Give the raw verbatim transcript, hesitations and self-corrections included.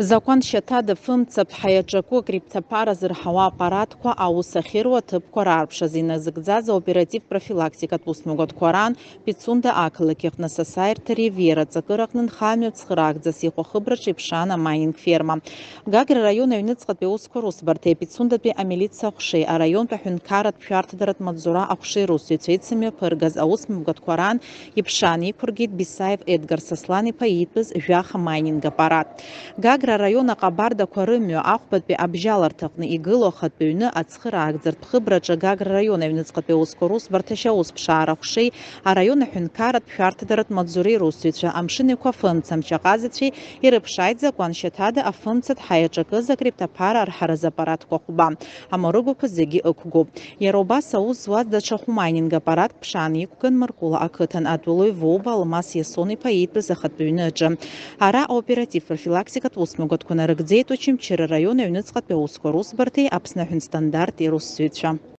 Закәан шьаҭада фымцаԥҳа иаҿаку акриптобԥара зырҳауа аппаратқәа аус ахьыруа аҭыԥқәа раарԥшазы иназыгӡаз аоператив-профилактикатә усмҩаԥгатәқәа раан Пицунда ақалақь аҟны асасааирҭа Ривиера аҵакыраҟны нхамҩа цхыраагӡас иҟоу ахыбраҿы иԥшаан амайнинг ферма. Гагра араион аҩныҵҟатәи аусқәа русбарҭеи Пицундатәи амилициа аҟәшеи араионтә аҳәынҭқарратә шәарҭадаратә маҵзура аҟәшеи русзуҩцәа ицымҩаԥыргаз аусмҩаԥгатәқәа раан иԥшаан иқәыргеит Бисаев Едгар Сослан-иԥа иитәыз жәаха майнинг аппарат. Гагра араион аҟабардақәа рымҩа ахәбатәи абжьаларҭаҟны игылоу ахатәы ҩны ацхыраагӡартә хыбраҿы Гагра араион аҩныҵҟатәи аусқәа русбарҭа ашьаусԥшаара аҟәшеи араион аҳәынҭқарратә шәарҭадаратә маҵзуреи русзуҩцәа, амшын еиқәа афымцамч аҟазацәеи ирыԥшааит закәан шьаҭада афымцаҭҳа иаҿакыз акриптобԥара арҳаразы аппаратқәа хәба, амарыгәақәа зегьы ықәгоуп. Иара убас аус зуаз даҽа хә-майнинг аппаратк ԥшаан иқәган Маркула ақыҭан атәылаҩ Воуба Алмас Иасон-иԥа иитәыз ахатәы ҩны аҿы. Ара аоператив-профилактикатә усмҩаԥгатәқәа нарыгӡеит Очамчыра араион аҩныҵҟатәи аусқәа русбарҭеи Аԥсны аҳәынҭстандарти русзуҩцәа.